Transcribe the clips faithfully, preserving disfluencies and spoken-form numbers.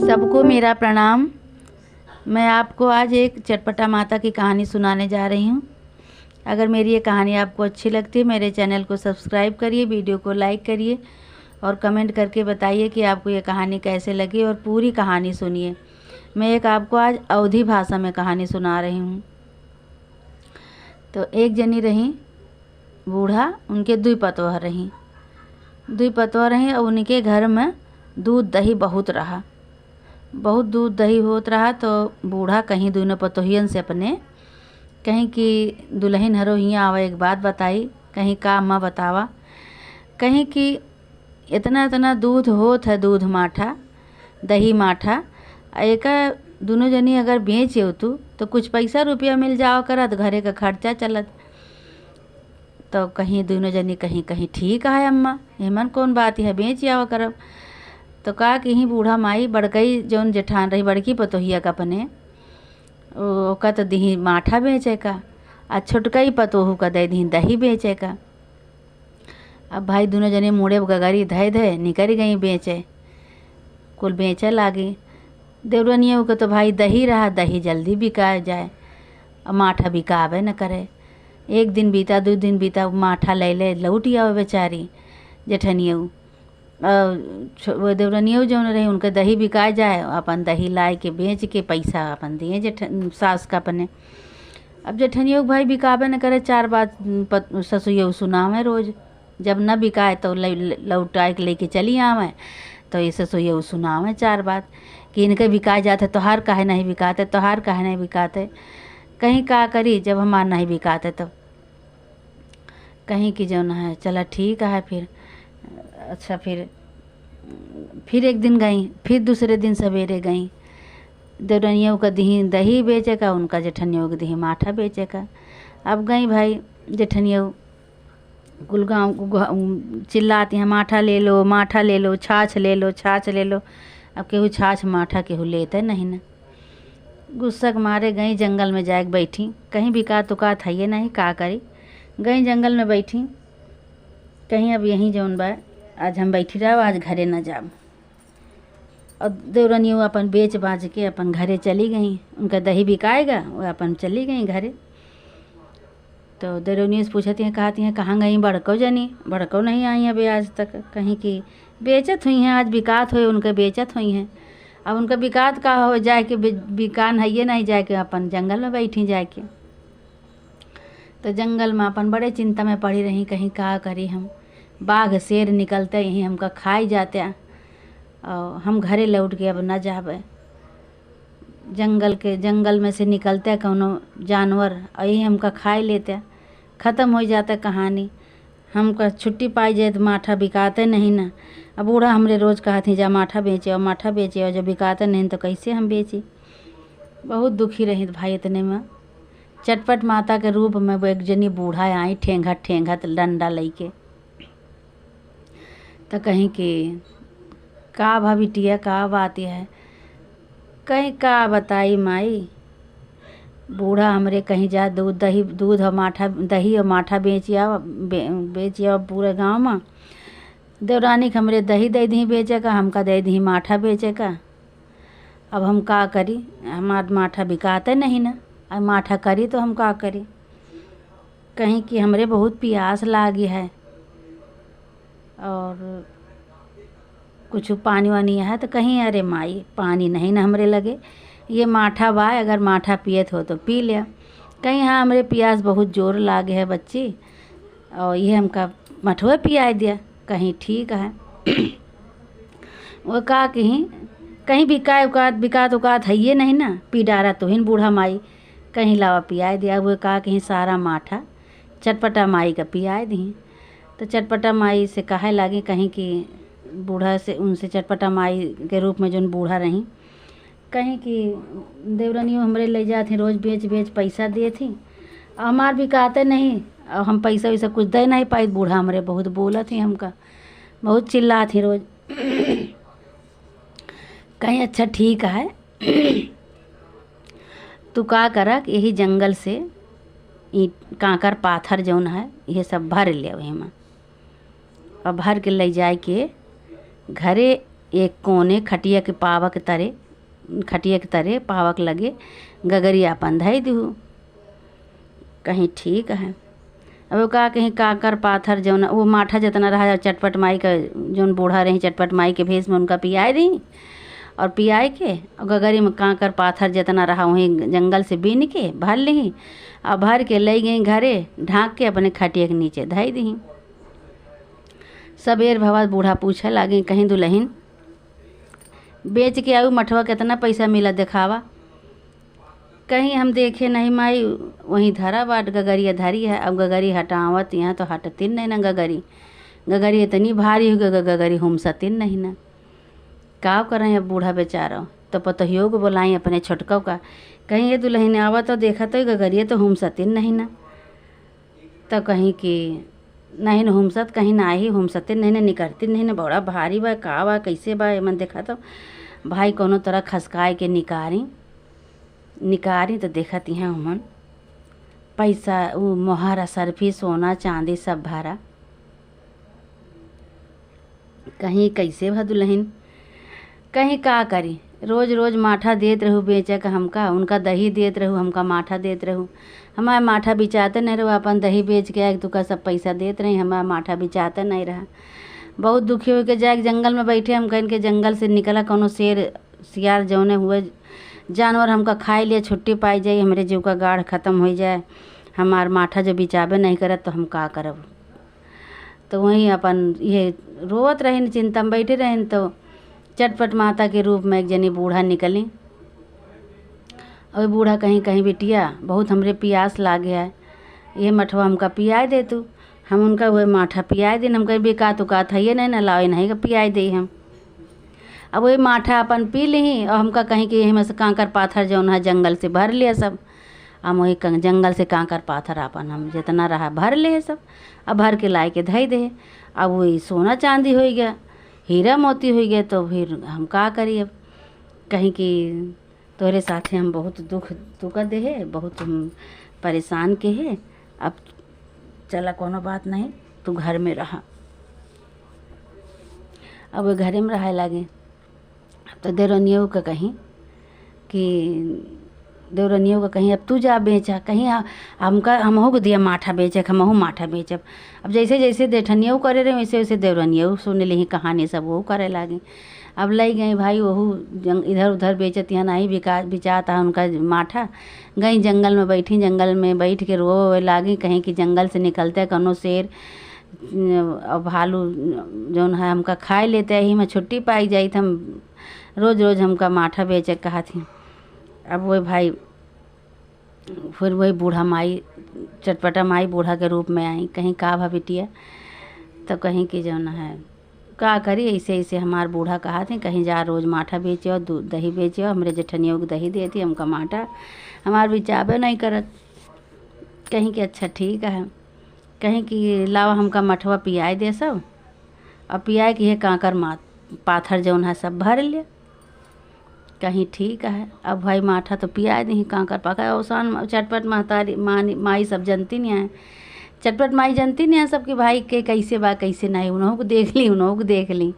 सबको मेरा प्रणाम। मैं आपको आज एक चटपटा माता की कहानी सुनाने जा रही हूँ। अगर मेरी ये कहानी आपको अच्छी लगती है, मेरे चैनल को सब्सक्राइब करिए, वीडियो को लाइक करिए और कमेंट करके बताइए कि आपको ये कहानी कैसे लगी और पूरी कहानी सुनिए। मैं एक आपको आज अवधी भाषा में कहानी सुना रही हूँ। तो एक जनी रही बूढ़ा, उनके दुई पतोह रही। दुई पतोह रही और उनके घर में दूध दही बहुत रहा, बहुत दूध दही होत रहा। तो बूढ़ा कहीं दुनों पतोहियन से अपने कहीं कि दुलहिन हरो हियाँ आवा, एक बात बताई। कहीं का अम्मा बतावा? कहीं कि इतना इतना दूध होत है, दूध माठा, दही माठा, आ एका दुनों जनी अगर बेच तू तो कुछ पैसा रुपया मिल जावा करत, घरे का खर्चा चलत। तो कहीं दुनों जनी कहीं कहीं ठीक है अम्मा, एमन कौन बात है, बेच आवा करब। तो का कहीं बूढ़ा माई बड़कई जौन जेठान रही, बड़की पतोहिया का अपने, ओ-, ओका तो दिही माठा बेचे का, आ छोटकई पतोहू का दे दिही दही बेचे का। अब भाई दुनों जने मुड़े गगरी धय धय निकरि गई बेचे, कुल बेचे लागी। देवरनियऊ के तो भाई दही रहा, दही जल्दी बिका जाए, आ माठा बिकाबे न करे। एक दिन बीता, दू दिन बीता, माठा ले ले लौट आवे बेचारी जेठनियऊ। अ, छ-, वो देवरनियऊ जौन रही, उनके दही बिका जाए, अपन दही लाए के बेच के पैसा अपन दिए जेठ-, सास का अपने। अब जेठनियऊ के भाई बिकाबे न करे, चार बात पत-, ससुयऊ सुनावे रोज। जब न बिकाए तो ल-, ल-, लौटाए के लेके चली आवे। तो ये ससुयऊ सुनावे चार बात कि इनके बिका जाते, तोहार काहे नहीं बिकाते, तोहार काहे नहीं बिकाते। कहीं का करी जब हमार नहीं बिकाते तो। कहीं कि जौन है, चला ठीक है फिर। अच्छा, फिर, फिर एक दिन गई, फिर दूसरे दिन सवेरे गई। देवरनियऊ का दिही दही बेचे का, उनका जेठनियऊ के दिही माठा बेचे का। अब गई भाई जेठनियऊ, कुल गाँव को घ-, चिल्लाती हैं, "माठा ले लो, माठा ले लो, छाछ ले लो, छाछ ले लो।" अब केहू छाछ माठा केहू लेते नहीं ना। गुस्सा के मारे गई जंगल में जाके बैठी, कहीं बिकात उकात है ये नहीं, का करी। गई जंगल में बैठी, कहीं अब यहीं जौन बा, आज हम बैठी रहो, आज घरे ना जाब। और देवरनियऊ अपन बेच बाच के अपन घरे चली गई, उनका दही बिकाएगा, वो अपन चली गई घरे। तो देवरनियऊ से पूछती हैं, कहती हैं, "कहाँ गई बड़कऊ जनी? बड़कऊ नहीं आई अभी आज तक।" कहीं कि बेचत हुई हैं, आज बिकात हुई, उनके बेचत हुई हैं। अब उनका बिकात का हो, जाए के बि-, बिकान है ये नहीं, जाए के अपन जंगल में बैठी जाए के। तो जंगल में अपन बड़े चिंता में पड़ी रही, कहीं का करी हम, बाघ शेर निकलते यहीं हमका खाई जाते, और हम घरे लौट के अब न जाबे। जंगल के, जंगल में से निकलते कौनो जानवर और यही हमका खाए लेते, ख़त्म हो जाता कहानी। हमका छुट्टी पाई जाए तो माठा बिकाते नहीं ना। अब बूढ़ा हमरे रोज कहत ही, "जा माठा बेचे और माठा बेचे, और जब बिकाते नहीं तो कैसे हम बेची?" बहुत दुखी रही भाई इतने में। चटपट माता के रूप में वो एक जनी बूढ़ा आई, ठेंघत ठेंघत डंडा लइके। त कहीं कि, "का भा बिटिया, का बात है?" कहीं, "का बताई माई, बूढ़ा हमरे कहीं जा दूध दही, दूध और माठा, दही और माठा बेच आवा, बे-, बेच आवा पूरे गाँव में। देवरानी के हमरे दही दे दी बेचे का, हमका दे दी माठा बेचे का। अब हम का करी, हमार माठा बिकाते नहीं ना, अब माठा करी तो हम का करी?" कहीं कि, "हमरे बहुत पियास लागी है और कुछ पानी वानी है?" तो कहीं, "अरे माई, पानी नहीं ना हमरे लगे, ये माठा बा, अगर माठा पियत हो तो पी ले।" कहीं, "हाँ, हमरे पियास बहुत जोर लागे है बच्ची, और ये हमका मठवे पियाए दिया।" कहीं, "ठीक है।" वो का कहीं, कहीं बिकाए उकात, बिकात उकात है ये नहीं ना, पी डारा तुहिन बूढ़ा माई, कहीं लावा पियाए दिया। वो का कहीं सारा माठा चटपटा माई का पियाए दी। तो चटपटा माई से कहे लागी कहीं कि बूढ़ा से, उनसे चटपटा माई के रूप में जौन बूढ़ा रही, कहीं कि देवरनियो हमरे ले जात ही, रोज बेच बेच पैसा देत ही, और हमार बिकाते नहीं, और हम पैसा वैसा कुछ दे नहीं पाई। बूढ़ा हमरे बहुत बोलत ही हमका, बहुत चिल्लात ही रोज। कहीं, "अच्छा ठीक है, तू का करक, यही जंगल से ईंट, कांकर, पाथर जौन है, ये सब भर ले वही में, और भर के ले जाए के घरे एक कोने खटिया के पावक तरे, खटिया के तरे पावक लगे गगरी आपन धइ दिहु। कहीं ठीक है। अब का कहीं, कांकर पाथर जौन, वो माठा जितना रहा, चटपट माई का, जौन बूढ़ा रही, चटपट माई के भेष में उनका पियाए दी। और पियाए के, और गगरी में कांकर पाथर जितना रहा, वहीं जंगल से बीन के भर ली। और भर के लई गई घरे, ढाँक के अपने खटिया के नीचे धई दी। सबेर भवा बूढ़ा पूछे लागे, कहीं, दुलहिन, बेच के आऊ मठवा, कितना पैसा मिला, देखावा। कहीं, हम देखे नहीं माई, वहीं धरा बाट, गगरिया धरी है। अब गगरी हटावत यहाँ तो हटतिन नहीं ना गगरी। गगरी इतनी भारी हो गई, गगरी हुमसतिन नहीं ना। का करें अब बूढ़ा बेचारो, तो पतोहियो को बोलाई अपने छोटको का, कहीं, ये दुलहिन, आवा तो देखा तो, गगरिया तो हुमसतिन नहीं ना। तो कहीं कि नहीं न हुमसत, कहीं नाही हुमसते नहीं न, निकरती नहीं न, बड़ा भारी बा, का बा, कैसे बा, एमन देखा तो। भाई, कोनो तरह खसकाए के निकारी, निकारी तो देखत यहाँ हमन पैसा, उ मोहर, असरफी, सोना, चांदी सब भरा। कहीं कैसे भा दुलहिन, कहीं का करी, रोज रोज माठा देत रहू बेचे के हमका, उनका दही देत रहू, हमका माठा देत रहू। हमार माठा बिचाते नहीं रहू, अपन दही बेच के आए तुका सब पैसा देत रही, हमार माठा बिचाते नहीं रहा। बहुत दुखी होके जाए के जंगल में बैठे, हम कहेन के जंगल से निकला, कोनो शेर सियार जौने हुए जानवर हमका खाए लिए, छुट्टी पाई जाई, हमरे जीव का गाढ़ खत्म हो जाए, हमार माठा जो बिचाबे नहीं करत तो हम का करब। तो वहीं अपन ये रोवत रहिन, चिंता में बैठे रहिन, तो चटपट माता के रूप में एक जनी बूढ़ा निकली। और बूढ़ा कहीं, कहीं, "बिटिया, बहुत हमरे पियास लागे है, ये मठवा हमका पियाए दे तू।" हम उनका वह माठा पियाए दिन, हम कहीं, "बेकात उकात है ये नहीं ना, लाओ नहीं का पियाए दे हम।" अब वही माठा अपन पी ली और हमका कहीं कि यही में से कांकर पाथर जौन है जंगल से भर लिया सब। हम वही कं-, जंगल से कांकर पाथर आपन हम जितना रहा भर ले सब, अब भर के लाए के धई दे। अब वही सोना चांदी हो गया, हीरा मोती हो गया, तो फिर हम का करी? अब कहीं कि तोहरे साथे हम बहुत दुख, दुख दे है, बहुत हम परेशान के है। अब चला, कोनो बात नहीं, तू घर में रहा। अब वो घरे में रहे लागे। तो देवरनियो का कहीं कि, देवरनियो का कहीं, "अब तू जा बेचा," कहीं, "आ, हमका, हमहू को दिया माठा बेचे, हमहू माठा बेचब।" अब जैसे जैसे देठनियो करे रहे, वैसे वैसे देवरनियो सुन ली कहानी सब, वो करे लागी। अब लई गई भाई, वहू जंग-, इधर उधर बेचत यहाँ नहीं बिका, बिचात है उनका माठा। गई जंगल में बैठी, जंगल में बैठ के रोवे लागी, कहीं कि जंगल से निकलते कौनो शेर, अ, भालू, जौन है, हमका खाए लेते, यही में छुट्टी पाई जाइत, हम रोज रोज हमका माठा बेचे कहत ही। अब वही भाई, फिर वही बूढ़ा माई, चटपटा माई बूढ़ा के रूप में आई, कहीं, "का भा बिटिया?" तो कहीं कि जौन है, "का करी, ऐसे ऐसे हमार बूढ़ा कहत ही, कहीं जा रोज माठा बेचे और दूध दही बेचे और हमरे जेठनियों के दही देती, हमका माठा, हमार बिचाबे नहीं करत।" कहीं कि, "अच्छा ठीक है।" कहीं कि, "लावा हमका मठवा पियाए दे सब।" और पियाए कि ये कांकर मा-, पाथर जौन है सब भर ले। कहीं ठीक है, अब भाई माठा तो पियाए दही कांकर पाका, औसान चटपट महतारी, मानी, माई सब जनती नहीं है। चटपट माई जनती नहीं है सबके भाई के कैसे बा, कैसे नहीं, उन्हों को देख ली, उन्हों को देख ली।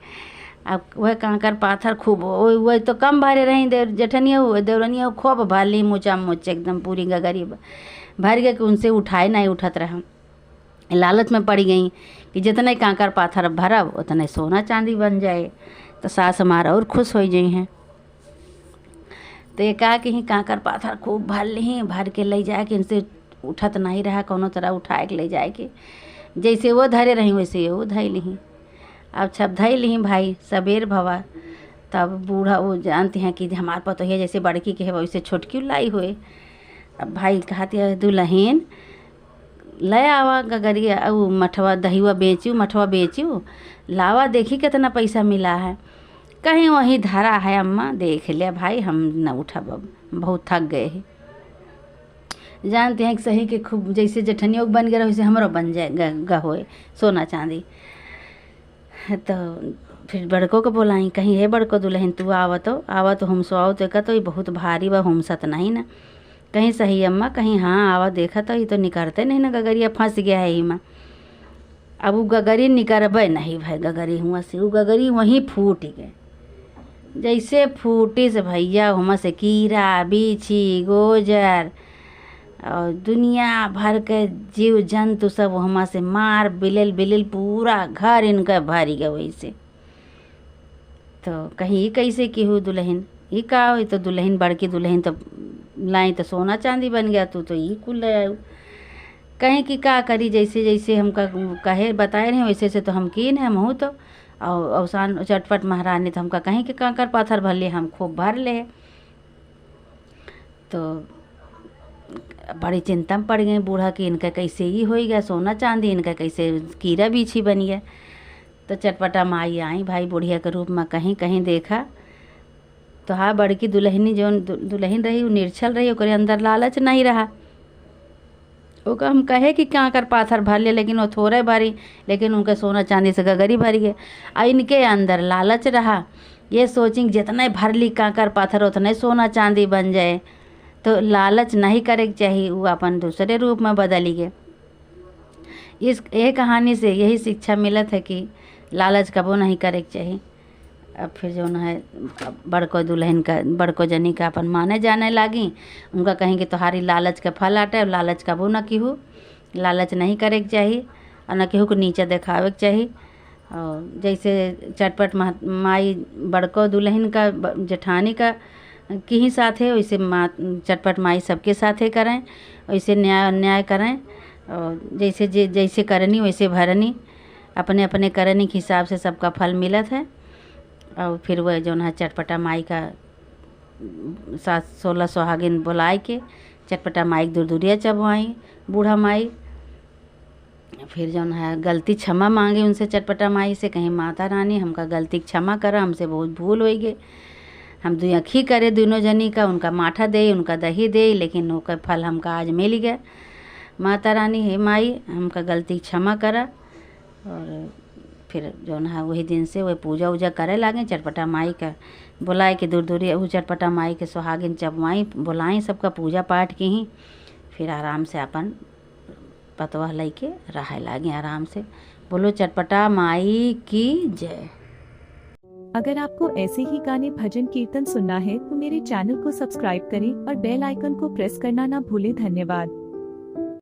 अब वह कांकर पाथर खूब, वह, वह तो कम भरे रही, देव-, जेठनिया हुए, देवरनिया खूब भर ली, मुचा मुच एकदम पूरी गगरी ब-, भर गए कि उनसे उठाए नहीं उठत रहा। लालच में पड़ी गई कि जितने कांकर पाथर भरब, उतने सोना चांदी बन जाए, तो सास हमार और खुश हो जाई हैं। तो ये कहा कि ही कांकर पाथर खूब भर ली, भर के ले जाए कि इनसे उठत नहीं रहा, कोनो तरह उठाए के ले जाए के, जैसे वो धरे रही, वैसे वो धई ली। अब जब धई ली भाई, सबेर भवा, तब बूढ़ा वो जानती हैं कि हमार पतोहिया जैसे बड़की के है, वैसे छोटकी लाई हुए। अब भाई कहती है, "दुलहिन, ले आवा गगरिया, उ मठवा दहिवा बेचू, मठवा बेचू, लावा, देखी कितना पैसा मिला है।" कहीं, "वही धरा है अम्मा, देख ले भाई, हम न उठब, अब बहुत थक गए हैं।" जानते हैं कि सही के खूब, जैसे जेठनियों के बन गया, वैसे हमरो बन जाए, ग-, ग-, होए, सोना चांदी। तो फिर बड़को के बोलाई, कहीं, "हे बड़को दुलहिन, तू आवत हो, आवत हो, हुमसवाओ तो, का तो ये बहुत भारी बा, हुमसत नहीं ना।" कहीं, "सही अम्मा," कहीं, "हाँ, आवा, देखा तो, ये तो निकरते नहीं ना, गगरिया फंस गया है इमा।" अब वो गगरी निकरबे नहीं भाई, गगरी हुआ से, वो गगरी वहीं फूट गए। जैसे फूटिस भैया, ओहमा से कीरा, बीछी, गोजर और दुनिया भर के जीव जंतु सब ओहमा से मार बिलिल बिलिल पूरा घर इनका भरि गए वैसे। तो कहीं, "ई कैसे किहू दुलहिन? ई का होई?" तो दुलहिन, बड़की दुलहिन तो लाई तो सोना चांदी बन गया, तू तो ई कुल ले आयू। कहीं कि का करी, जैसे जैसे हमका कहे बताए रहे वैसे से तो हम कीन है महू तो। और अवसान चटपट महारानी तो हमका कहीं कि कांकर पाथर भर ले, हम खूब भर ले। तो बड़ी चिंता में पड़ गई बूढ़ा कि इनका कैसे ई होई गया सोना चांदी, इनका कैसे कीरा बीछी बन गया। तो चटपटा माई आई भाई बुढ़िया के रूप में, कहीं कहीं देखा तो हाँ, बड़की दुलहिनी जौन दु-, दुलहिन रही, उ निर्छल रही, ओकरे अंदर लालच नहीं रहा। ओका हम कहे कि कांकर पाथर भर ले, लेकिन वो थोड़े भरी, लेकिन उनके सोना चांदी से गगरी भरी गए। आ इनके अंदर लालच रहा, ये सोचिंग जितने भर ली कांकर पाथर उतने सोना चांदी बन जाए। तो लालच नहीं करे के चाही, उ अपन दूसरे रूप में बदली गए। इस, ये कहानी से यही शिक्षा मिलत है कि लालच कबो नहीं करे के चाही। अब फिर जौन है, अब बड़को दुलहिन का, बड़को जनी का अपन माने जाने लागी। उनका कहीं कि तोहारी लालच के फल आटे, अब लालच कबो न किहू, लालच नहीं करे के चाही और न केहू को नीचा देखावे के चाही। और जैसे चटपट मह-, माई बड़को दुलहिन का ब-, जेठानी का किही साथे, वैसे मा-, चटपट माई सबके साथे करें, वैसे न्याय अन्याय करें। और जैसे जे, जैसे करनी वैसे भरनी, अपने अपने करनी के हिसाब से सबका फल मिलत है। और फिर वह जौन है चटपटा माई का सात सोलह सुहागिन बुलाए के चटपटा माई के दुरदुरिया चबवाई, बूढ़ा माई। फिर जौन है गलती क्षमा मांगे उनसे चटपटा माई से, कहीं, "माता रानी, हमका गलती क्षमा करा, हमसे बहुत भूल होई गए। हम दुई अखी करे दोनों जनी का, उनका माठा दे, उनका दही दे, लेकिन ओकर फल हमका आज मिल गए। माता रानी, हे माई, हमका गलती क्षमा करा।" और फिर जौन है वही दिन से वह पूजा उजा करे लागे चटपटा माई का, बुलाए के दुरदुरिया, उ चटपटा माई के सुहागिन चबवाई, बुलाई, सबका पूजा पाठ किही। फिर आराम से अपन पतवह लइके रहे लागे आराम से। बोलो चटपटा माई की जय। अगर आपको ऐसे ही गाने, भजन, कीर्तन सुनना है तो मेरे channel को subscribe करें और bell icon को press करना ना भूलें। धन्यवाद।